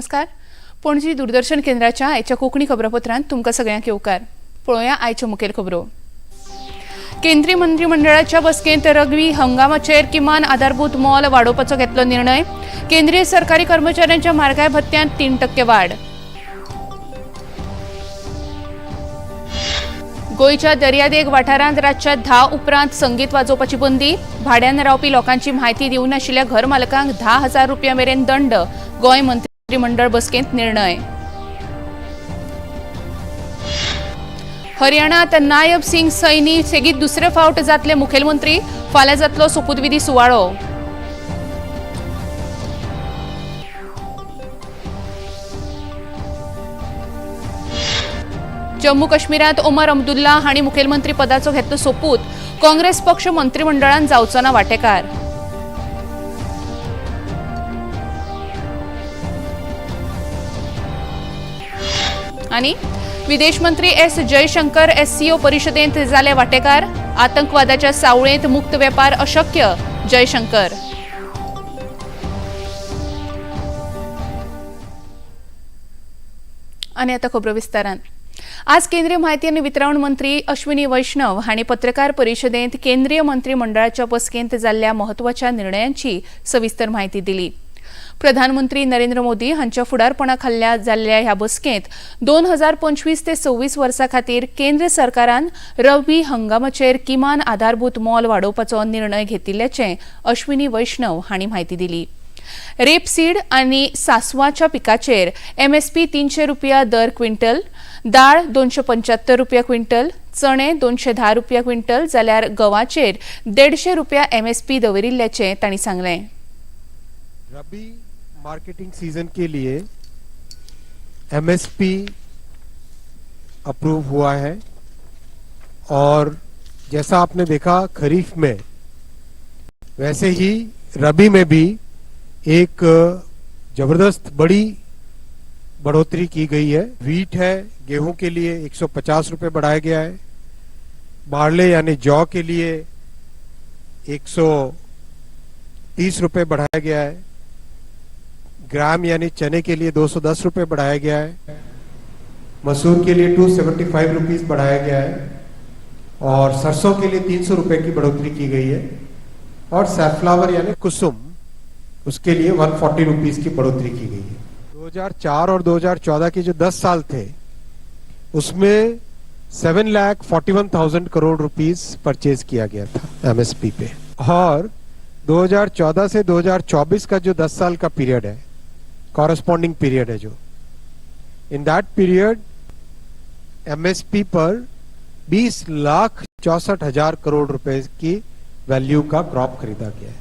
नमस्कार. पणजी दूरदर्शन केंद्राच्या आयच्या कोंकणी खबरापत्रांत तुमकां सगळ्यांक येवकार. पळोवया आयच्यो मुखेल खबरो. केंद्रीय मंत्रिमंडळाच्या बसकेंत रब्बी हंगामाचेर किमान आधारभूत मोल वाडोवपाचो घेतलो निर्णय. केंद्रीय सरकारी कर्मचाऱ्यांच्या म्हारगाय भत्त्यांत 3% वाड. गोंयच्या दर्यादेग वाठारांत रातच्या 10 उपरांत संगीत वाजोवपाची बंदी. भाड्यान रावपी लोकांची म्हायती दिवंक नाशिल्ल्या घर मालकांक 10,000 रुपया मेरेन दंड. गोंय मंत्रिमंडळ बसकेंत निर्णय. हरियाणात नायब सिंग सैनी सेगीत दुसरे फावट जातले मुखेलमंत्री. फाल्यां जातलो सोपूतविधी सुवाळो. जम्मू काश्मीरात ओमर अब्दुल्ला हांणी मुखेलमंत्री पदाचो घेतलो सोपूत. काँग्रेस पक्ष मंत्रिमंडळान जावचो ना वांटेकार. आनी विदेश मंत्री एस जयशंकर एससीओ परिशदेंत जाले वांटेकार. आतंकवादाच्या सावळेंत मुक्त वेपार अशक्य, जयशंकर. आनी आतां खबरो विस्तारान. आज केंद्रीय म्हायती आनी वितरावण मंत्री अश्विनी वैष्णव हांणी पत्रकार परिशदेंत केंद्रीय मंत्रिमंडळाच्या बसकेंत जाल्ल्या म्हत्वाच्या निर्णयांची सविस्तर म्हायती दिली. प्रधानमंत्री नरेंद्र मोदी हांच्या फुडारपणा खाला जाल्ल्या ह्या बसकेंत 2025 ते 26 वर्सां खातीर केंद्र सरकारान रब्बी हंगामाचेर किमान आधारभूत मोल वाडोवपाचो निर्णय घेतिल्ल्याचें अश्विनी वैष्णव हांणी म्हायती दिली. रेपसीड आनी सासवाच्या पिकाचेर एमएसपी 300 रुपया दर क्विंटल, दाळ 275 रुपया क्विंटल, चणे 210 रुपया क्विंटल जाल्यार गंवाचेर 150 रुपया एमएसपी दवरिल्ल्याचें तांणी सांगलें. रबी मार्केटिंग सीजन के लिए एमएसपी अप्रूव हुआ है और जैसा आपने देखा खरीफ में, वैसे ही रबी में भी एक जबरदस्त बड़ी बढ़ोतरी की गई है. वीट है, गेहूं के लिए 150 रुपए बढ़ाया गया है. बार्ले यानी जौ के लिए 130 रुपए बढ़ाया गया है. ग्राम यानी चने के लिए 210 रुपए बढ़ाया गया है. मसूर के लिए 275 रुपीस बढ़ाया गया है और सरसों के लिए 300 रुपए की बढ़ोतरी की गई है और सैफफ्लावर यानी कुसुम, उसके लिए 140 रुपीस की बढ़ोतरी की गई है. 2004 और 2014 के जो 10 साल थे, उसमें 7,41,000 करोड़ रुपीस परचेज किया गया था एमएसपी पे और 2014 से 2024 का जो 10 साल का पीरियड है, कॉरेस्पॉन्डिंग पीरियड है जो, इन that period MSP पर 20,64,000 करोड़ रुपए की वैल्यू का क्रॉप खरीदा गया है.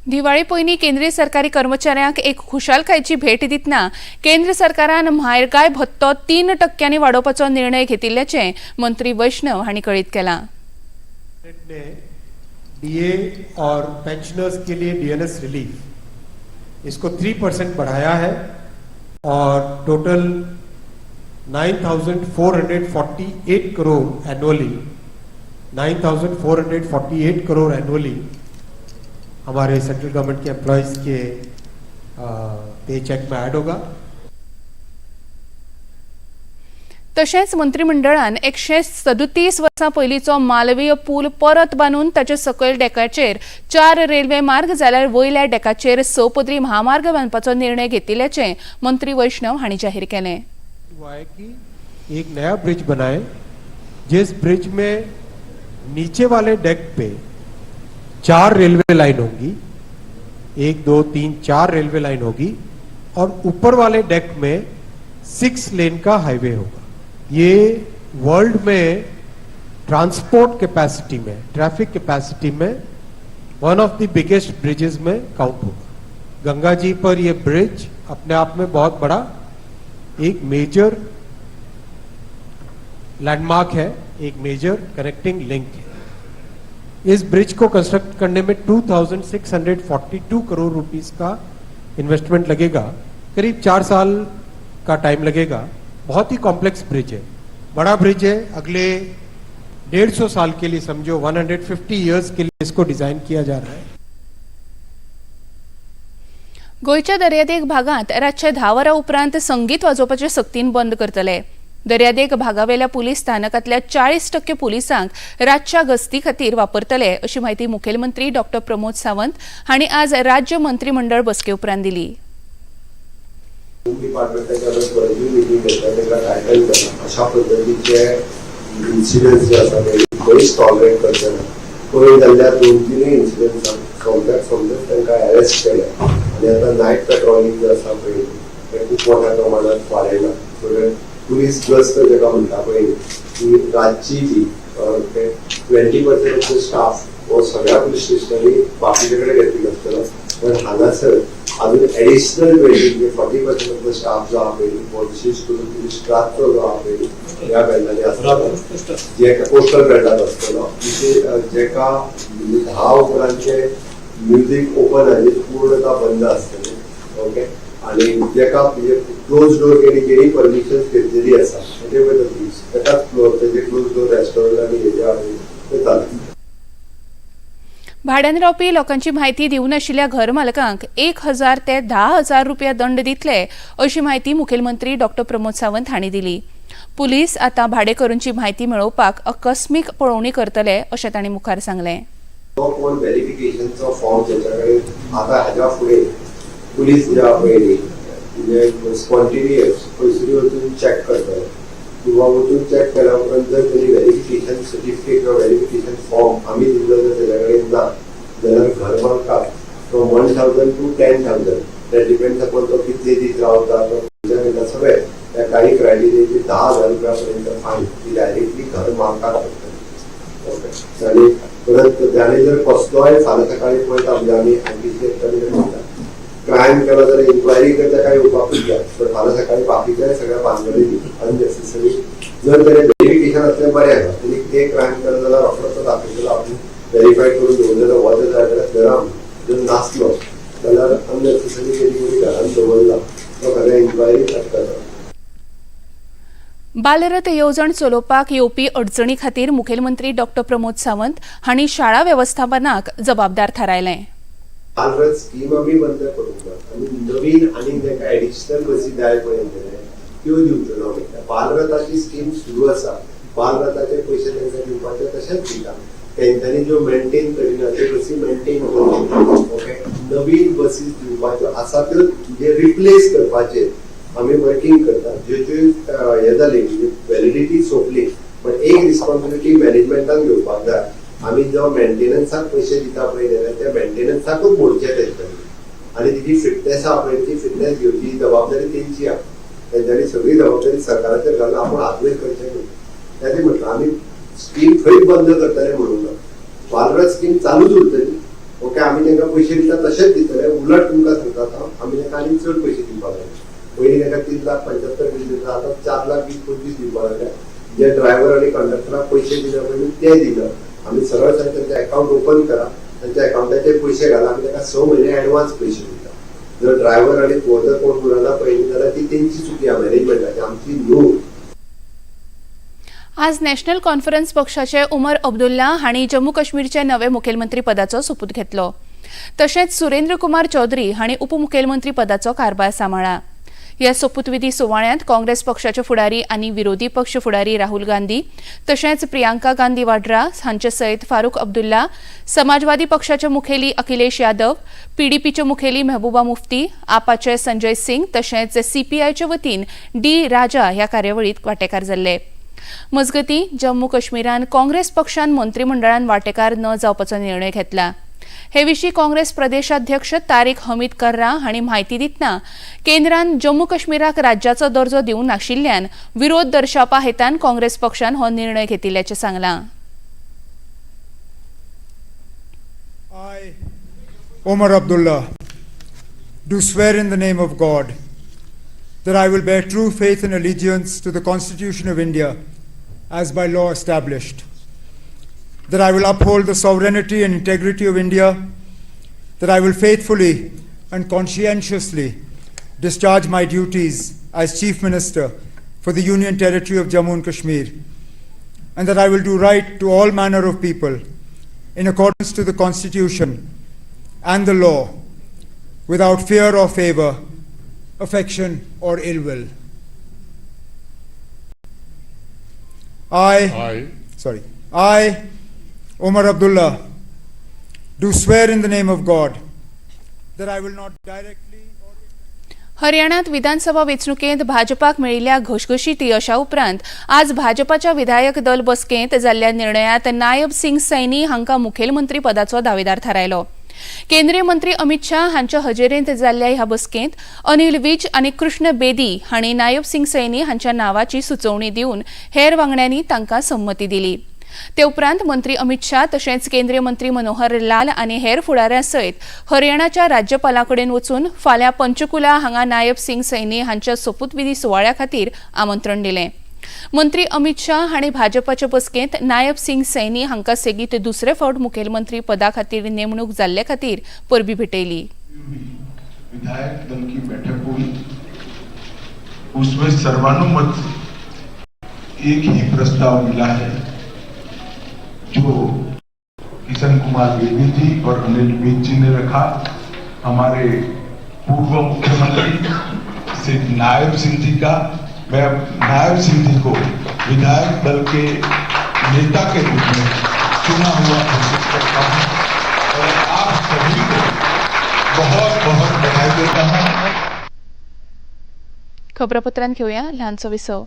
दिवाळी पयलीं केंद्रीय सरकारी कर्मचाऱ्यांक एक खुशालकायेची भेट दितना केंद्र सरकारान म्हारगाय भत्तो 3 टक्क्यांनी वाडोवपाचो निर्णय घेतिल्ल्याचें मंत्री वैष्णव हांणी कळीत केलां. ने डीए और पेंशनर्स के लिए डीएनएस रिलीफ, इसको 3% बढ़ाया है और total 9,448 crore annually, 9,448 crore annually हमारे सेंट्रल गवर्नमेंट के एम्प्लॉयज़ के पे चेक में ऐड होगा. तशेंच मंत्रिमंडळान 137 वर्सां पयलींचो मालवीय पूल परत बांदून ताचे सकयल डेकाचेर 4 रेल्वे मार्ग जाल्यार वयल्या डेकाचेर 6 पदरी म्हामार्ग बांदपाचो निर्णय घेतिल्ल्याचें मंत्री वैष्णव हांणी जाहीर केलें. हुआ है कि एक नया ब्रिज बनाए, जिस ब्रिज में नीचे वाले डेक पे 4 रेलवे लाइन होंगी, एक, दो, तीन, चार रेलवे लाइन होगी और ऊपर वाले डेक में 6 लेन का हाईवे होगा. ये वर्ल्ड में ट्रांसपोर्ट कैपेसिटी में, ट्रैफिक कैपेसिटी में one of the biggest bridges में काउंट होगा. गंगा जी पर यह ब्रिज अपने आप में बहुत बड़ा एक मेजर लैंडमार्क है, एक मेजर कनेक्टिंग लिंक है. इस ब्रिज को कंस्ट्रक्ट करने में 2,642 करोड़ रुपीस का इन्वेस्टमेंट लगेगा. करीब 4 साल का टाइम लगेगा. बहुत ही कॉम्प्लेक्स ब्रिज है, बड़ा ब्रिज है. अगले 150 साल के लिए, समझो 150 इयर्स के लिए इसको डिजाइन किया जा रहा है. गोंयच्या दर्यादेग भागांत रातच्या 10 वरां उपरांत संगीत वाजोवपाचे सक्तीन बंद करतले. दर्यादेग भागावेल्या पुलीस स्थानकांतल्या 40% पुलिसांक रातच्या गस्ती खातीर वापरतले अशी म्हायती मुखेलमंत्री डॉ प्रमोद सावंत हांणी आज राज्य मंत्रीमंडळ बसके उपरांत दिली. होम डिपार्टमेंटाच्या आमी परतूय मिटींग घेतल्या, तांकां गायडन्स जाता अशा पद्दतीचे इन्सिडंट्स जे आसा ते खंयच टॉलरेट करचे ना. पयर जाल्ल्या दोन तिनूय इन्सिडंट्सांक सोमत्याक सोमतेच तांकां अरेस्ट केले आनी आतां नायट पेट्रोलिंग जे आसा पळय तें खूब मोठ्या प्रमाणात वाडयलां. सो that police गस्त जेका म्हणटा पळय ती रातची ती 20% ऑफ the staff हो सगळ्या पुलीस स्टेशनांनी बाकीचे कडेन घेतलेलो आसतलो, पण हांगासर अजून एडिशनल 20 म्हणजे 40% ऑफ the staff जो आहा पळय हो विशेश करून पुलीस रातचो जो आहा पळय ह्या बेल्टांनी आसतलो, जे कोस्टल बेल्टात आसतलो, विशेश जेका म्हणजे 10 उपरांतचे म्युझिक ओपन आनी पूर्णतः बंद आसतलें. ओके, आणि जेका म्हणजे क्लोज डोर केली, जेणी परमिशन घेतलेली आसा तेजे वयता एकाच फ्लोर तेजे क्लोज डोर रेस्टॉरंट आनी हेजे आहा पळय ते चालू. भाड्यान रावपी लोकांची म्हायती दिवं नाशिल्ल्या घर मालकांक 1000 ते 10,000 रुपया दंड दितले अशी म्हायती मुखेलमंत्री डॉ प्रमोद सावंत हांणी दिली. पुलीस आतां भाडेकरूंची म्हायती मेळोवपाक आकस्मीक पळोवणी करतले अशें तांणी मुखार सांगलें. तो कोण व्हेरिफिकेशनचो फॉर्म ज्याच्या कडेन, आतां हाज्या फुडें पुलीस जे आहा पळय न्ही म्हणजे स्पॉन्टेनियस खंयसरूय वचून चॅक करतले किंवा वचून चॅक केल्या उपरांत जर तेणी व्हेरिफिकेशन सर्टिफिकेट किंवा व्हेरिफिकेशन फॉर्म आमी दिल्लो जर तेज्या कडेन ना जाल्यार घर मालकाक from 1000 to 10,000, that depends upon तो कितले दीस रावता, तो खंयच्या खंयच्या सगळे त्या काही क्रायटेरियाची 10,000 रुपया पर्यंत फायन ती डायरेक्टली घर मालकाक पडटली. ओके, आनी परत त्याने जर कसलोय फाल्यां सकाळी पळयता म्हणजे आमी आयपीसी म्हणटा क्रायम केलो जाल्यार इन्क्वायरी करता काय येवपाकूच जाय, पण फाल्यां सकाळी बाकीच्या सगळ्या भानगडींनी अननेसेसरी जर तेणे व्हेरिफिकेशन असलें बरें आसा, तेणी ते क्रायम केलो जाल्यार रोखडोच तो दाखयतलो, आपूण व्हेरीफाय करून दवरलेलो वच जाय जाल्यार घरा. जर नासलो जाल्यार अननेसेसरी तेणी कोणी घरान दवरला तो खरें इन्क्वायरी अटकता. बालरथ येवजण चलोवपाक येवपी अडचणी खातीर मुखेलमंत्री डॉ प्रमोद सावंत हांणी शाळा वेवस्थापनाक जबाबदार थारायलें. बालरथ स्कीम आमी बंद करूंक ना. आमी नवीन आनी तांकां एडिशनल बसी जाय पळय त्यो दिवच्यो ना आमी. बालरथाची स्कीम सुरू आसा. बालरथाचे पयशे तांकां दिवपाचे तशेंच दिता. तेंच्यांनी ज्यो मेंटेन करिना त्यो बसी मेंटेन करून, ओके, नवीन बसीस दिवपाच्यो आसा त्यो म्हणजे रिप्लेस करपाचेर आमी वर्किंग करता. ज्यो ज्यो हे जाली म्हणजे व्हॅलिडिटी सोंपली, पण एक रिस्पॉन्सिबिलिटी मॅनेजमेंटान घेवपाक जाय. आमी जो मेंटेनन्साक पयशे दिता पळय जाल्यार त्या मेंटेनन्साकूच मोडचे तेंच्यांनी आनी तिची फिटनेस आहा पळय ती फिटनेस घेवची जबाबदारी तेंची आहा. तेंच्यांनी सगळी जबाबदारी सरकाराचेर घालून आपूण हातवयर करचें न्हू. तें म्हटलं आमी स्कीम खंयच बंद करतले म्हणून ना. बालरथ स्कीम चालूच उरतली. ओके, आमी तांकां पयशे दिता तशेंच दितले. उलट तुमकां सांगता, आतां आमी तांकां आनी चड पयशे दिवपाक लागले. पयलीं तांकां 3,75,000 बीन दिता, आतां 4,20-25 दिवपाक लागले. जे ड्रायव्हर आनी कंडक्टराक पयशे दिना पळय ते दिना. आमी सरळ सरळ तांचे अकाउंट ओपन करा, तांच्या अकाउंटाचेर पयशे घाला, आमी तांकां 6 म्हयने एडवान्स पयशे दिता. जर ड्रायव्हर आनी जर कोण उरना पयलीं जाल्यार ती तेंची चुकी आहा, मॅनेजमेंटाची, आमची न्हू. आज नॅशनल कॉन्फरन्स पक्षाचे उमर अब्दुल्ला हांणी जम्मू काश्मीरचे नवे मुखेलमंत्री पदाचो सोपूत घेतलो. तशेंच सुरेंद्र कुमार चौधरी हांणी उपमुखेलमंत्री पदाचो कारभार सांबाळ्ळा. ह्या सोपूतविधी सुवाळ्यांत काँग्रेस पक्षाचे फुडारी आनी विरोधी पक्ष फुडारी राहुल गांधी तशेंच प्रियांका गांधी वाड्रा हांचे सयत फारूक अब्दुल्ला, समाजवादी पक्षाचे मुखेली अखिलेश यादव, पीडीपीचे मुखेली मेहबूबा मुफ्ती, आपाचे संजय सिंग तशेंच सीपीआयचे वतीन डी राजा ह्या कार्यावळीत वांटेकार जाल्ले. मजगतीं, जम्मू काश्मीरान काँग्रेस पक्षान मंत्रिमंडळान वांटेकार न जावपाचो निर्णय घेतला. हे विशीं काँग्रेस प्रदेशाध्यक्ष तारीक हमीद कर्रा हांणी म्हायती दितना केंद्रान जम्मू काश्मीराक राज्याचो दर्जो दिवंक नाशिल्ल्यान विरोध दर्शावपा हेतान काँग्रेस पक्षान हो निर्णय घेतिल्ल्याचें सांगलां. I, Omar Abdullah, do swear in the name of God that I will bear true faith and allegiance to the Constitution of India as by law established, that I will uphold the sovereignty and integrity of India, that I will faithfully and conscientiously discharge my duties as Chief Minister for the Union Territory of Jammu and Kashmir, and that I will do right to all manner of people in accordance to the Constitution and the law, without fear or favor, affection or ill will. I, I, Omar Abdullah, do swear in the name of God that I will not directly or हरियाणात विधानसभा वेंचणुकेंत भाजपाक मेळिल्ल्या घसघशीत यशा उपरांत आज भाजपाच्या विधायक दल बसकेंत जाल्ल्या निर्णयांत नायब सिंग सैनी हांकां मुखेलमंत्री पदाचो दावेदार थारायलो. केंद्रीय मंत्री अमित शाह हांच्या हजेरेंत जाल्ल्या ह्या बसकेंत अनिल विज आनी कृष्ण बेदी हांणी नायब सिंग सैनी हांच्या नांवाची सुचोवणी दिवन हेर वांगड्यांनी तांकां संमती दिली. ते उपरांत मंत्री अमित शाह तशेंच केंद्रीय मंत्री मनोहर लाल आनी हेर फुडाऱ्यां सयत हरियाणाच्या राज्यपाला कडेन वचून फाल्यां पंचकुला हांगा नायब सिंग सैनी हांच्या सोपूतविधी सुवाळ्या खातीर आमंत्रण दिलें. मंत्री अमित शाह हांणी भाजपाचे बसकेंत नायब सिंग सैनी हांकां सेगीत दुसरे फावट मुखेलमंत्री पदा खातीर नेमणूक जाल्ले खातीर परबी भेटयली. विधायक दल की बैठक हुई, उसमें सर्वानुमत से एक ही प्रस्ताव मिला है जो किशन कुमार बेदी जी और अनिल विज जी ने रखा। हमारे पूर्व मुख्यमंत्री श्री नायब सिंह जी का, मैं नायब सिंह जी को विधायक दल के नेता के रूप में चुना हुआ घोषित करता हूं और आप सभी को बहुत बहुत बधाई देता हूं। खबरापत्रांत घेवया ल्हानसो विसव.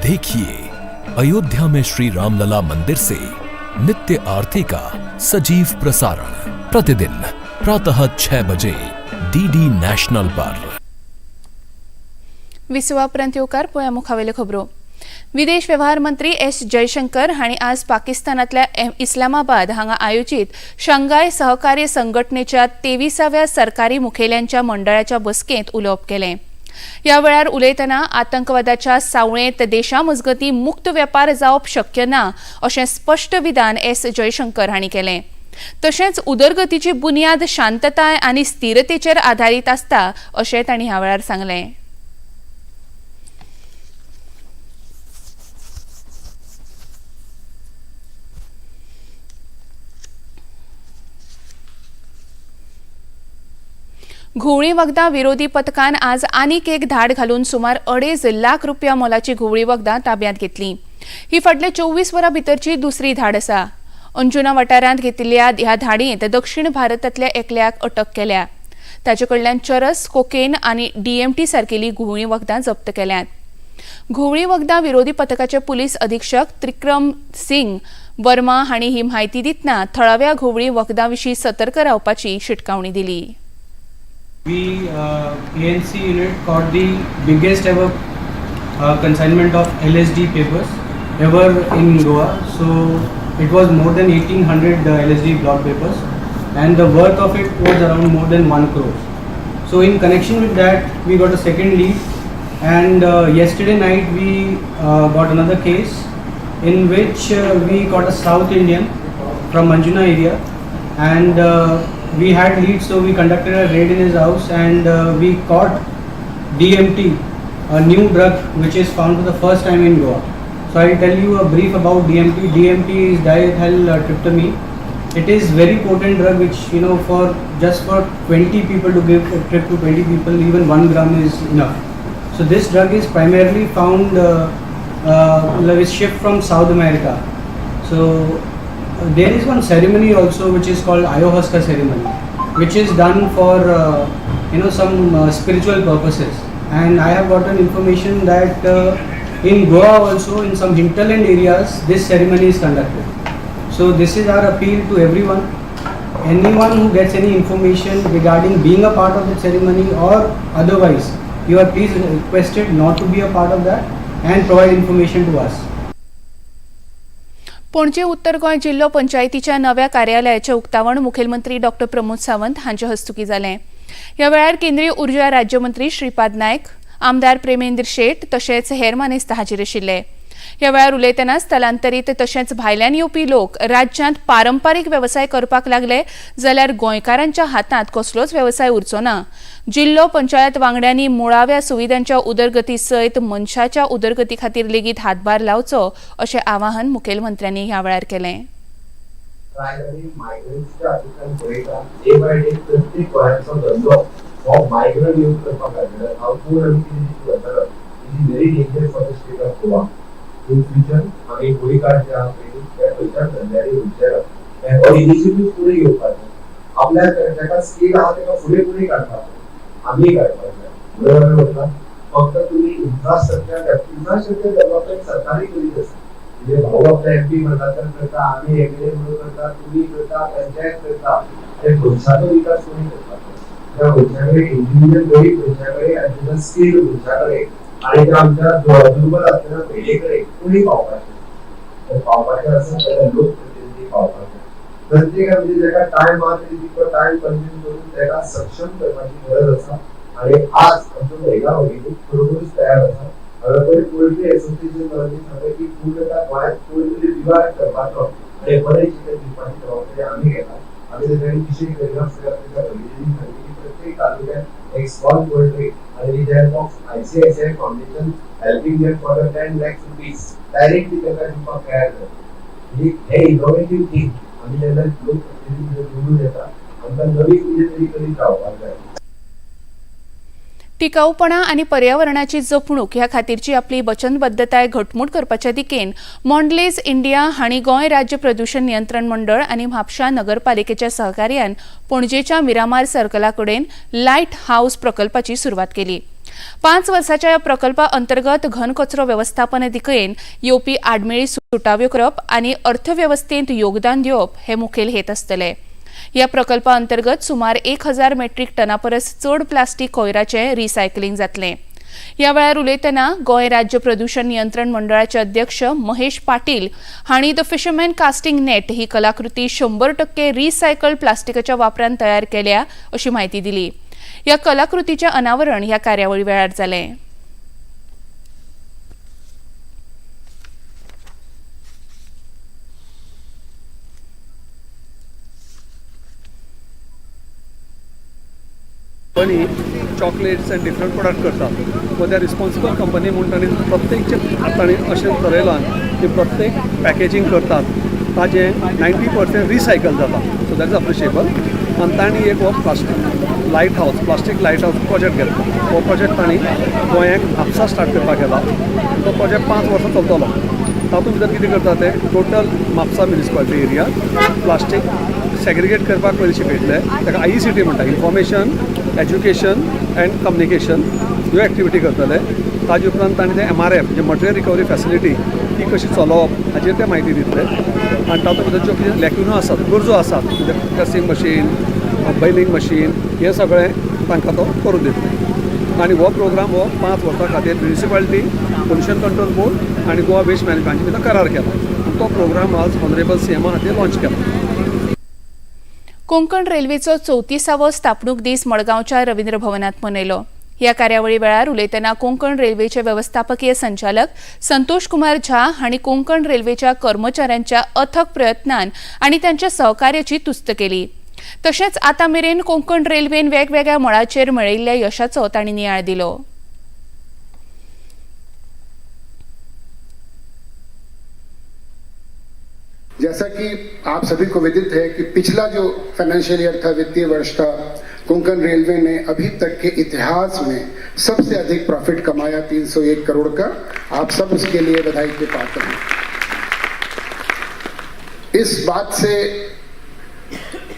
देखिए अयोध्या में श्री रामलला मंदिर से नित्य आरती का सजीव प्रसारण प्रतिदिन प्रातः 6 बजे डीडी नेशनल पर। विसवा उपरांत येवकार. पळया मुखावेल्यो खबरो. विदेश वेव्हार मंत्री एस जयशंकर हांणी आज पाकिस्तानांतल्या इस्लामाबाद हांगा आयोजीत शांघाय सहकार्य संघटनेच्या 23व्या सरकारी मुखेल्यांच्या मंडळाच्या बसकेंत उलोवप केलें. ह्या वेळार उलयतना आतंकवादाच्या सावळेंत देशा मजगतीं मुक्त वेपार जावप शक्य ना अशें स्पश्ट विधान एस जयशंकर हांणी केलें. तशेंच उदरगतीची बुन्याद शांतताय आनी स्थिरतेचेर आदारीत आसता अशें तांणी ह्या वेळार सांगलें. घुंवळी वखदां विरोधी पथकान आज आनीक एक धाड घालून सुमार 2.5 लाख रुपया मोलाची घुंवळी वखदां ताब्यांत घेतली. ही फाटल्या 24 वरां भितरची दुसरी धाड आसा. अंजुना वाठारांत घेतिल्ल्या ह्या धाडींत दक्षिण भारतांतल्या एकल्याक अटक केल्या. ताचे कडल्यान चरस, कोकेन आनी डीएमटी सारकेली घुंवळी वखदां जप्त केल्यांत. घुंवळी वखदां विरोधी पथकाचे पुलीस अधीक्षक त्रिक्रम सिंग वर्मा हांणी ही म्हायती दितना थळाव्या घुंवळी वखदां विशीं सतर्क रावपाची शिटकावणी दिली. We ANC unit caught the biggest ever consignment of LSD papers ever in Goa. So it was more than 1800 LSD block papers, and the worth of it was around more than 1 crore. So in connection with that, we got a second lead, and yesterday night we got another case in which we got a South Indian from Anjuna area, and we had leads, so we conducted a raid in his house, and we caught DMT, a new drug which is found for the first time in Goa. So I will tell you a brief about DMT. DMT is diethyltryptamine. It is very potent drug which, you know, for just for 20 people to give a trip to 20 people, even 1 gram is enough. So this drug is primarily found, is shipped from South America. So there is one ceremony also which is called ayahuasca ceremony, which is done for some spiritual purposes. And I have gotten information that In Goa also, in some hinterland areas, this ceremony is conducted. So this is our appeal to everyone. Anyone who gets any information regarding being a part of the ceremony or otherwise, you are please requested not to be a part of that and provide information to us. Panaji उत्तर गोंय जिल्लो पंचायतीच्या नव्या कार्यालयाचें उक्तावण मुखेलमंत्री डॉ प्रमोद सावंत हांचे हस्तुकीं जालें. ह्या वेळार केंद्रीय उर्जा राज्यमंत्री श्रीपाद नायक, आमदार प्रेमेंद्र शेट तशेंच हेर मानेस्त हाजीर आशिल्ले. ह्या वेळार उलयतना स्थलांतरीत तशेंच भायल्यान येवपी लोक राज्यांत पारंपारीक वेवसाय करपाक लागले जाल्यार गोंयकारांच्या हातांत कसलोच वेवसाय उरचो ना. जिल्लो पंचायत वांगड्यांनी मुळाव्या सुविधांच्या उदरगती सयत मनशाच्या उदरगती खातीर लेगीत हातभार लावचो अशें आवाहन मुखेलमंत्र्यांनी ह्या वेळार केलें. In future आमी गोंयकार जे आहा पळय ते खंयच्या धंद्यांनी वयचे ना, हो इनिशिएटीव फुडें घेवपाचो, आपल्याक ताका स्कील आहा ताका फुडें फुडें काडपाचो, आमी काडपाक जाय. बरोबर म्हणटा, फक्त तुमी इन्फ्रास्ट्रक्चर डेव्हलपमेंट सरकारी करीत आसा. म्हणजे भाऊ आपल्या एमपी म्हणटा करता, आमी एमएलए म्हणून करता, तुमी करता, पंचायत करता, ते मनशाचो विकास कोणी करपाचो? त्या मनशा कडेन इंडिव्हिज्युअल गरीब मनशा कडेन आनी ताका स्कील मनशा कडेन आणि ते आमच्या दुर्बल असलेल्या महिलेकडे कोणी पावपाचें, तर पावपाचें आसत जाल्यार लोकप्रतिनिधी पावपाचे. प्रत्येक म्हणजे जेका टायम आहा तरी तितको टायम कंज्यूम करून ताका सक्षम करपाची गरज आसा. आणि आज आमच्यो महिला भगिनी खरोखरूच तयार आसा. हांवें पयर पोल्ट्री एसोसिएशन वाल्यांनी सांगलें की पूर्णता गोंयांत पोल्ट्री विभाग करपाचो आनी बरें चिकन दिवपाची जबाबदारी आमी घेता. आमी ताच्या कडेन विशय करिनासतना ताच्या भगिनींनी सांगलें की प्रत्येक तालुक्यात एक small poultry and with the help of ICICI Foundation helping them for the 10 lakhs rupees directly ताका दिवपाक तयार जाता. हे इनोवेटीव थिंग आमी जेन्ना लोकप्रतिनिधी निवडून येता आमकां नवीन कितें तरी करीत रावपाक जाय. टिकाऊपणा आनी पर्यावरणाची जपणूक ह्या खातीरची आपली वचनबद्धताय घटमूट करपाच्या दिकेन मॉन्डलेज इंडिया हांणी गोंय राज्य प्रदूषण नियंत्रण मंडळ आनी म्हापशा नगरपालिकेच्या सहकार्यान पणजेच्या मिरामार सर्कला कडेन लायट हावस प्रकल्पाची सुरवात केली. 5 वर्साच्या ह्या प्रकल्पा अंतर्गत घनकचरो वेवस्थापन दिकेन येवपी आडमेळी सुटाव्यो करप आनी अर्थवेवस्थेंत योगदान दिवप हे मुखेल हेत आसतले. ह्या प्रकल्पा अंतर्गत सुमार 1000 मेट्रीक टना परस चड प्लास्टीक कोयराचें रिसायकलिंग जातलें. ह्या वेळार उलयतना गोंय राज्य प्रदूषण नियंत्रण मंडळाचे अध्यक्ष महेश पाटील हांणी the fisherman casting net ही कलाकृती 100% रिसायकल प्लास्टिकाच्या वापरान तयार केल्या अशी म्हायती दिली. ह्या कलाकृतीचें अनावरण ह्या कार्यावळी वेळार जालें. Company chocolates and different product करतात व त्या रिस्पॉन्सिबल कंपनी म्हूण तांणी प्रत्येक जे तांणी अशें थरयलां की प्रत्येक पॅकेजींग करतात ताजें 90% रिसायकल जाता. So that is appreciable. आनी तांणी एक हो plastic light house project घेतला. हो प्रोजेक्ट तांणी गोंयाक म्हापसा स्टार्ट करपाक केला. तो प्रोजेक्ट 5 वर्सां चलतलो. तातूंत भितर कितें करता ते total Mapusa municipality area plastic segregate करपाक पयलीं शिकयतले. ताका IECT म्हणटा, इन्फॉर्मेशन एज्युकेशन एंड कम्युनिकेशन ह्यो एक्टिविटी करतले. ताजे उपरांत तांणी ते MRF म्हणजे मटेरियल रिकवरी फॅसिलिटी ती कशी चलोवप हाचेर ते म्हायती दितले. आनी तातूंत भितर ज्यो कितें लॅक्युनो आसात, गरजो आसात, म्हणजे प्रेसींग मशीन, बेलिंग मशीन, हें सगळें तांकां तो करून दितले. आनी हो प्रोग्राम हो 5 वर्सां खातीर म्युनिसिपालिटी, पोल्युशन कंट्रोल बोर्ड आनी गोवा वेस्ट मॅनेजमेंट हांचे भितर करार केला आनी तो प्रोग्राम आज ऑनरेबल CM खातीर लॉन्च केला. कोंकण रेल्वेचो 34वो स्थापणूक दीस मडगांवच्या रवींद्र भवनात मनयलो. ह्या कार्यावळी वेळार उलयतना कोंकण रेल्वेचे वेवस्थापकीय संचालक संतोष कुमार झा हांणी कोंकण रेल्वेच्या कर्मचाऱ्यांच्या अथक प्रयत्नान आनी तांच्या सहकार्याची तुस्त केली. तशेंच आतां मेरेन कोंकण रेल्वेन वेगवेगळ्या मळाचेर मेळयिल्ल्या यशाचो तांणी नियाळ दिलो. जैसा कि आप सभी को विदित है कि पिछला जो फाइनेंशियल ईयर था, वित्तीय वर्ष था, कोंकण रेलवे ने अभी तक के इतिहास में सबसे अधिक प्रॉफिट कमाया 301 करोड़ का। आप सब उसके लिए बधाई के पात्र हैं। इस बात से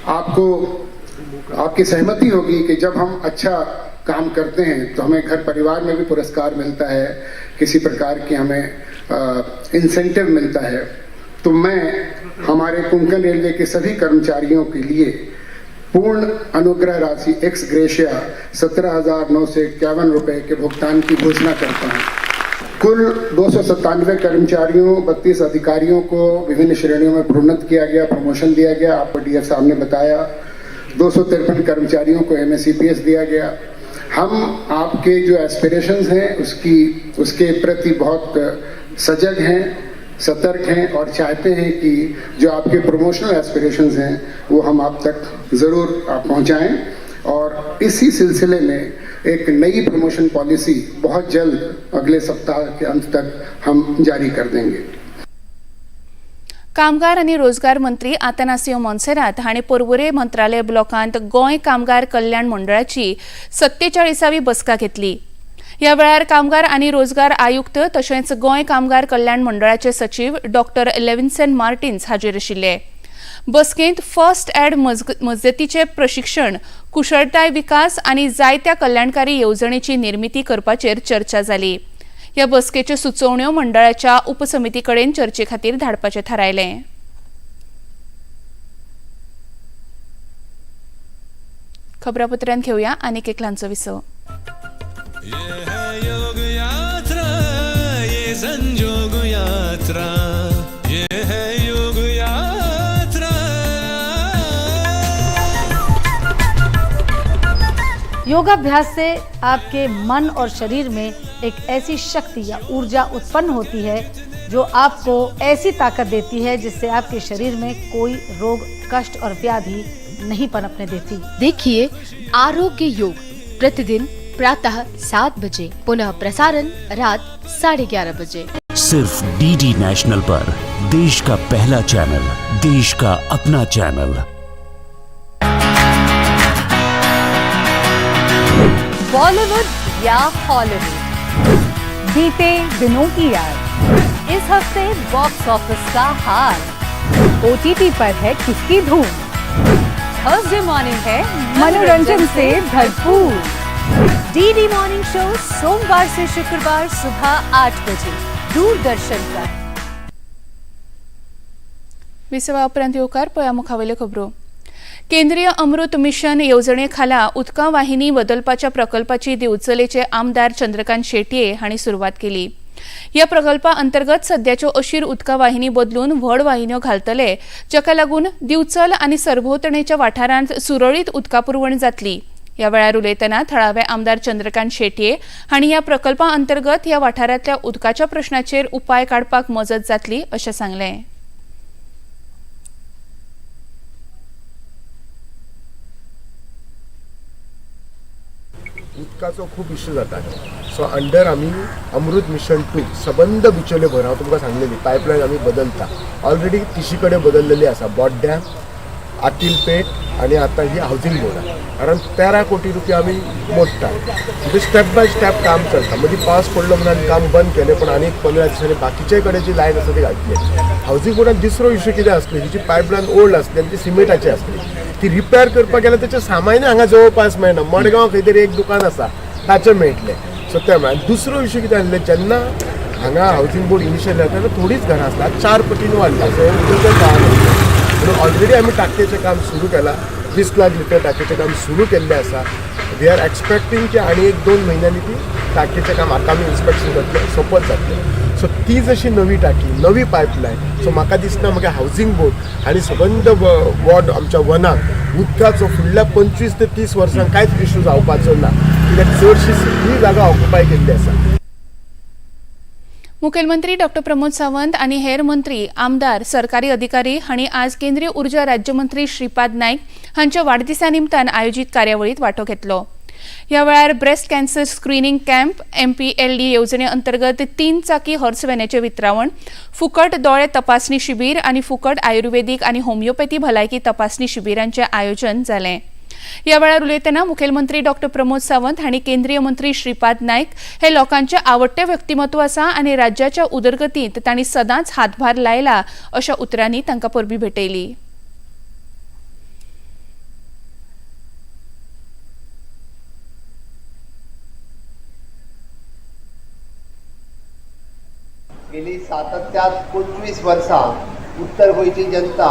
आपको आपकी सहमति होगी कि जब हम अच्छा काम करते हैं तो हमें घर परिवार में भी पुरस्कार मिलता है, किसी प्रकार की हमें इंसेंटिव मिलता है। तो मैं हमारे कोंकण रेलवे के सभी कर्मचारियों के लिए पूर्ण अनुग्रह राशि एक्स ग्रेशिया 17,951 रुपये के भुगतान की घोषणा करता हूँ। कुल 297 कर्मचारियों, 32 अधिकारियों को विभिन्न श्रेणियों में प्रोन्नत किया गया, प्रमोशन दिया गया। आपको डीएफ साहब ने बताया। 253 कर्मचारियों को एमएससीपीएस दिया गया। हम आपके जो एस्पिरेशंस हैं उसके प्रति बहुत सजग हैं, सतर्क हैं और चाहते हैं कि जो आपके प्रमोशनल एस्पिरेशंस हैं वो हम आप तक ज़रूर पहुंचाएं। और इसी सिलसिले में एक नई प्रमोशन पॉलिसी बहुत जल्द अगले सप्ताह के अंत तक हम जारी कर देंगे। कामगार आनी रोजगार मंत्री आतानासियो मोन्सेरात हांणी पर्वरे मंत्रालय ब्लॉकांत गोंय कामगार कल्याण मंडळाची 47वी बसका घेतली। ह्या वेळार कामगार आनी रोजगार आयुक्त तशेंच गोंय कामगार कल्याण मंडळाचे सचीव डॉक्टर लेविन्सन मार्टिन्स हाजीर आशिल्ले। बसकेंत फर्स्ट एड मजतीचे प्रशिक्षण, कुशळटाय विकास आनी जायत्या कल्याणकारी येवजणेची निर्मिती करपाचेर चर्चा जाली। ह्या बसकेच्यो सुचोवण्यो मंडळाच्या उपसमिती कडेन चर्चे खातीर धाडपाचें थारायलें। खबरापत्रांत घेवया आनीक एक ल्हानसो विसव। ये है योग यात्रा, ये संजोग यात्रा, ये है योग यात्रा। योगाभ्यास से आपके मन और शरीर में एक ऐसी शक्ति या ऊर्जा उत्पन्न होती है जो आपको ऐसी ताकत देती है जिससे आपके शरीर में कोई रोग, कष्ट और व्याधि नहीं पनपने देती। देखिए आरोग्य योग प्रतिदिन प्रातः 7 बजे, पुनः प्रसारण रात 11:30 बजे। सिर्फ डीडी नेशनल पर देश का पहला चैनल, देश का अपना चैनल। बॉलीवुड या हॉलीवुड, बीते दिनों की याद, इस हफ्ते बॉक्स ऑफिस का हाल, ओटीटी पर है किसकी धूम, थर्सडे मॉर्निंग है मनोरंजन से भरपूर। डीडी मॉर्निंग शो सोमवार से शुक्रवार सुबह 8 बजे दूरदर्शन पर। विसवा उपरांत येवकार पळया मुखावेल्यो खबरो। केंद्रीय अमृत मिशन येवजणे खाला उदका वाहिनी बदलपाच्या प्रकल्पाची दिवचलेचे आमदार चंद्रकांत शेटये हांणी सुरवात केली। ह्या प्रकल्पा अंतर्गत सद्याच्यो अशीर उदका वाहिनी बदलून व्हड वाहिन्यो घालतले, जाका लागून दिवचल आनी सरभोंवतणेच्या वाठारांत सुरळीत उदका पुरवण जातली। ह्या वेळार उलयतना थळावे आमदार चंद्रकांत शेटये हांणी ह्या प्रकल्पा अंतर्गत ह्या वाठारांतल्या उदकाच्या प्रश्नाचेर उपाय काडपाक मजत जातली अशें सांगलें। उदकाचो खूब इश्यू जाता, सो अंडर आमी अमृत मिशन 2 सबंद बिचोले भर हांव तुमकां सांगलेली पायपलायन आमी बदलता, ऑलरेडी तिशी कडेन बदललेली आसा, बोड्ड्या, आतील पेठ आनी आतां ही हावजींग बोर्डां, कारण 13 कोटी रुपया आमी मोडटा। म्हणजे स्टेप बाय स्टेप काम चलता। मदीं पावस पडलो म्हणून आमी काम बंद केलें, पूण आनी 15 दिसांनी बाकीचे कडेन जी लायन आसा ती घातली। हावजींग बोर्डान दुसरो इश्यू कितें आसलो, ही जी पायपलायन ओल्ड आसली आनी ती सिमेंटाची आसली, ती रिपेर करपाक गेल्यार तेचें सामान्य हांगा जवळपास मेळना, मडगांव खंय तरी एक दुकान आसा ताचें मेळटलें। सो तें म्हळ्यार दुसरो इश्यू कितें आसलें, जेन्ना हांगा हावजींग बोर्ड इनिशियल जाता तेन्ना थोडीच घरां आसता, 4 पटीन वाडला, सो हें काम म्हणून ऑलरेडी आमी टाकयेचें काम सुरू केलां, 20 लाख लिटर टाकयेचें काम सुरू केल्लें आसा। We are expecting की आनी 1-2 म्हयन्यांनी ती टाकयेचें काम आतां आमी इन्स्पेक्शन करतले, सोंपत जातलें। सो ती जशी नवी टाकी, नवी पायपलायन, सो म्हाका दिसना म्हगे हावजींग बोर्ड आनी सबंद वॉर्ड आमच्या वनाक उदकाचो फुडल्या 25 ते 30 वर्सांक कांयच इश्यू जावपाचो ना, कित्याक चडशी सगळी जागा ऑक्युपाय केल्ली आसा। मुखेलमंत्री डॉक्टर प्रमोद सावंत आनी हेर मंत्री, आमदार, सरकारी अधिकारी हांणी आज केंद्रीय ऊर्जा राज्यमंत्री श्रीपाद नायक हांच्या वाडदिसा निमतान आयोजीत कार्यावळीत वांटो घेतलो। ह्या वेळार breast cancer screening camp, MPLD येवजणे अंतर्गत 3 चाकी हॉर्स व्हॅनाचें वितरावण, फुकट दोळे तपासणी शिबीर आनी फुकट आयुर्वेदीक आनी होमिओपॅथी भलायकी तपासणी शिबिरांचें आयोजन जालें। ह्या वेळार उलयतना मुखेलमंत्री डॉक्टर प्रमोद सावंत हांणी केंद्रीय मंत्री श्रीपाद नायक हे लोकांचे आवडटे व्यक्तिमत्व आसा आनी राज्याच्या उदरगतींत तांणी सदांच हातभार लायला अशा उतरांनी तांकां परबी भेटयली। गेली सातत्यात 25 वर्सां उत्तर गोंयची जनता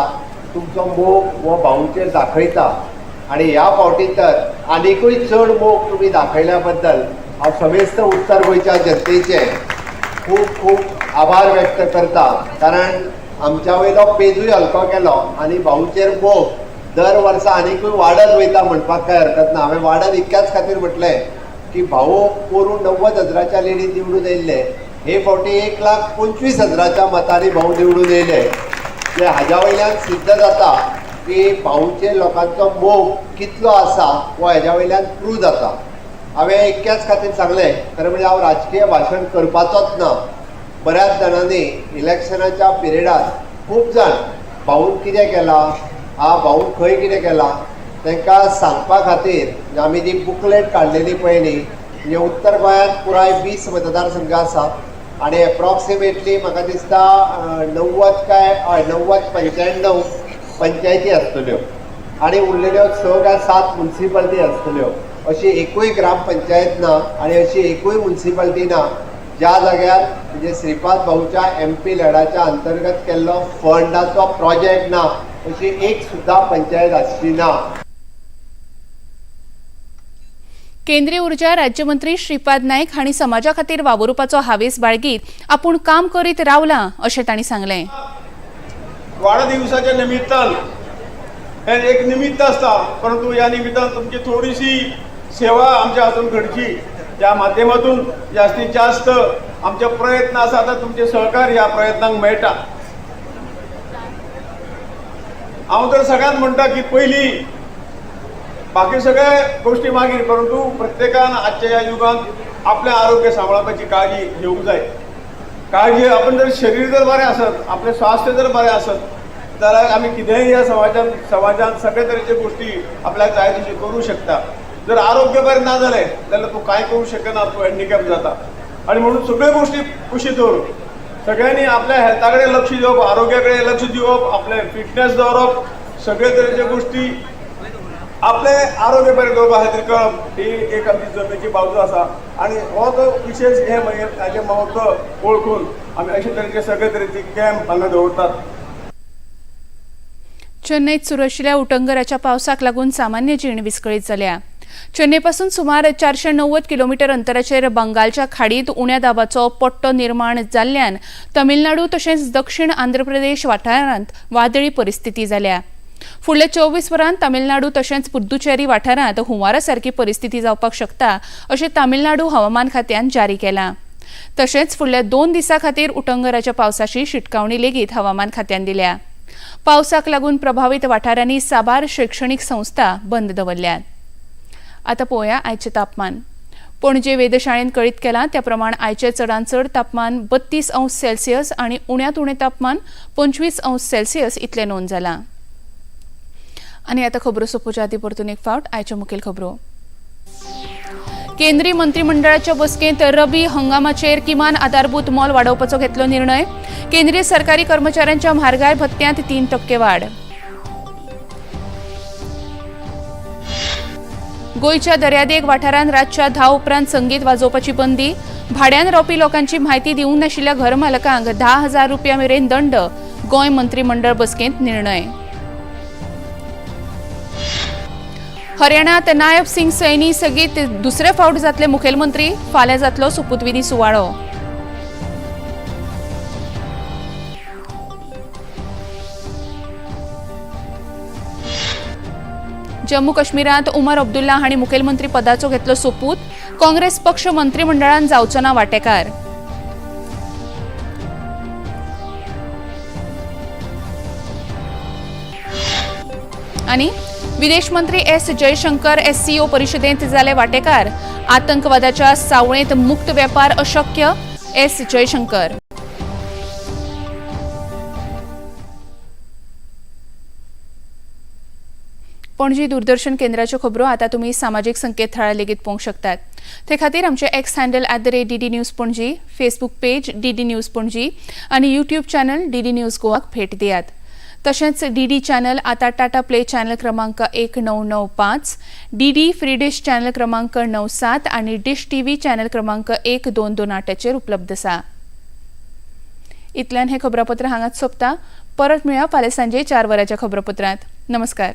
तुमचो मोग हो भाऊचेर दाखयता आनी ह्या फावटी तर आनिकूय चड मोग तुमी दाखयल्या बद्दल हांव समेस्त उत्तर गोंयच्या जनतेचे खूब खूब आभार व्यक्त करता, कारण आमच्या वयलो पेजूय हलको केलो आनी भाऊचेर मोग दर वर्सा आनिकूय वाडत वयता म्हणपाक कांय हरकत ना. हांवें वाडत इतक्याच खातीर म्हटलें की भाऊ पोरूं 90,000च्या लेडीन निवडून येयल्ले, हे फावटी 1,25,000च्या मतांनी भाऊ निवडून येयले. ते हाज्या वयल्यान सिद्ध जाता की भाऊचे लोकांचो मोग कितलो आसा हो हेज्या वयल्यान प्रूव जाता. हांवें इतक्याच खातीर सांगलें, खरें म्हणजे हांव राजकीय भाशण करपाचोच ना. बऱ्याच जाणांनी इलेक्शनाच्या पिरियडार खूब जाण भाऊन कितें केलां, हा भाऊन खंय कितें केलां तांकां सांगपा खातीर आमी जी बुकलेट काडलेली पळय न्ही, म्हणजे उत्तर गोंयांत पुराय 20 मतदारसंघ आसा आनी एप्रॉक्सिमेटली म्हाका दिसता 90 काय 90 95 पंचायती आसतल्यो आनी उरलेल्यो 6 काय 7 मुन्सिपाल्टी आसतल्यो. अशी एकूय ग्रामपंचायत ना आनी अशी एकूय मुन्सिपाल्टी ना ज्या जाग्यार म्हणजे श्रीपाद भाऊच्या MP लॅडाच्या अंतर्गत केल्लो फंडाचो प्रोजेक्ट ना, अशी एक सुद्दां पंचायत आसची ना. केंद्रीय ऊर्जा राज्यमंत्री श्रीपाद नायक हांणी समाजा खातीर वावुरपाचो हावेस बाळगीत आपूण काम करीत रावला अशें तांणी सांगलें. वाढदिवसाच्या निमित्तान हे एक निमित्त आसता, परंतु ह्या निमित्तान तुमची थोडीशी सेवा आमच्या हातून घडची त्या माध्यमातून जास्तीत जास्त आमचे प्रयत्न आसा तर तुमचे सहकार्य ह्या प्रयत्नांक मेळटा. हांव तर सगळ्यांत म्हणटा की पयली बाकी सगळे गोष्टी मागीर, परंतु प्रत्येकान आजच्या ह्या युगांत आपलें आरोग्य सांबाळपाची काळजी घेवंक जाय. काळजी आपण जर शरीर जर बरें आसत, आपलें स्वास्थ्य जर बरें आसत जाल्यार आमी कितेंय ह्या समाजान सगळे तरेच्यो गोष्टी आपल्याक जाय तश्यो करूं शकता. जर आरोग्य बरें ना जालें जाल्यार तूं कांय करूं शकना, तूं हँडिकॅप जाता. आनी म्हणून सगळ्यो गोष्टी कुशी दवरून सगळ्यांनी आपल्या हेल्था कडेन लक्ष दिवप, आरोग्या कडेन लक्ष दिवप, आपलें फिटनेस दवरप, सगळे तरेच्यो गोष्टी आपले आरोग्य बरें दवरपा खातीर करप ही एक आमची जमेची बाजू आसा. आनी हो जो विशेष हे ताजें म्हत्व वळखून आमी अशे तरेचे सगळे तरेचे कॅम्प हांगा दवरतात. चेन्नईत सुरू आशिल्ल्या उटंगराच्या पावसाक लागून सामान्य जीण विस्कळीत जाल्या. चेन्नईपासून सुमार 490 किलोमीटर अंतराचेर बंगालच्या खाडीत उण्या दाबाचो पट्टो निर्माण जाल्ल्यान तमिळनाडू तशेंच दक्षिण आंध्र प्रदेश वाठारांत वादळी परिस्थिती जाल्या. फुडल्या 24 वरांत तमिळनाडू तशेंच पुद्दुचेरी वाठारांत हुंवारा सारकी परिस्थिती जावपाक शकता अशें तमिळनाडू हवामान खात्यान जारी केलां. तशेंच फुडल्या 2 दिसां खातीर उटंगराच्या पावसाची शिटकावणी लेगीत हवामान खात्यान दिल्या. पावसाक लागून प्रभावीत वाठारांनी साबार शैक्षणिक संस्था बंद दवरल्यात. आतां पळोवया आयचें तापमान. पणजे वेधशाळेन कळीत केलां त्या प्रमाण आयचें चडांत चड तापमान 32 अंश सेल्सियस आनी उण्यांत उणें तापमान 25 अंश सेल्सियस इतलें नोंद जालां. आनी आतां खबरो सोंपोवच्या आदीं परतून एक फावट आयच्यो मुखेल खबरो. केंद्रीय मंत्रिमंडळाच्या बसकेंत रबी हंगामाचेर किमान आधारभूत मोल वाडोवपाचो घेतलो निर्णय. केंद्रीय सरकारी कर्मचाऱ्यांच्या म्हारगाय भत्त्यांत 3% वाड. गोंयच्या दर्यादेग वाठारांत रातच्या 10 उपरांत संगीत वाजोवपाची बंदी. भाड्यान रावपी लोकांची म्हायती दिवंक नाशिल्ल्या घरमालकांक 10,000 रुपया मेरेन दंड. गोंय मंत्रिमंडळ बसकेंत निर्णय. हरियाणात नायब सिंग सैनी सगीत दुसरे फावट जातले मुखेलमंत्री. फाल्यां जातलो सोपूतविधी सुवाळो. जम्मू काश्मीरांत उमर अब्दुल्ला हांणी मुखेलमंत्री पदाचो घेतलो सोपूत. काँग्रेस पक्ष मंत्रिमंडळान जावचो ना वांटेकार. आनी विदेश मंत्री एस जयशंकर SCO परिषदेंत जाले वांटेकार. आतंकवादाच्या सावळेंत मुक्त वेपार अशक्य, एस जयशंकर. पणजी दूरदर्शन केंद्राच्यो खबरो आतां तुमी सामाजीक संकेतथळार लेगीत पळोवंक शकतात. ते खातीर आमचे X handle @DD News Panaji, Facebook page DD News Panaji आनी यूट्यूब चॅनल DD news गोवाक भेट दियात. तशेंच DD channel आतां टाटा प्ले चॅनल क्रमांक 1995, DD free डिश चॅनल क्रमांक 97 आनी डिश TV channel क्रमांक 1228 उपलब्ध आसा. इतल्यान हें खबरापत्र हांगाच सोंपता. परत मेळया फाल्यां सांजे 4 वरांच्या खबरापत्रांत. नमस्कार.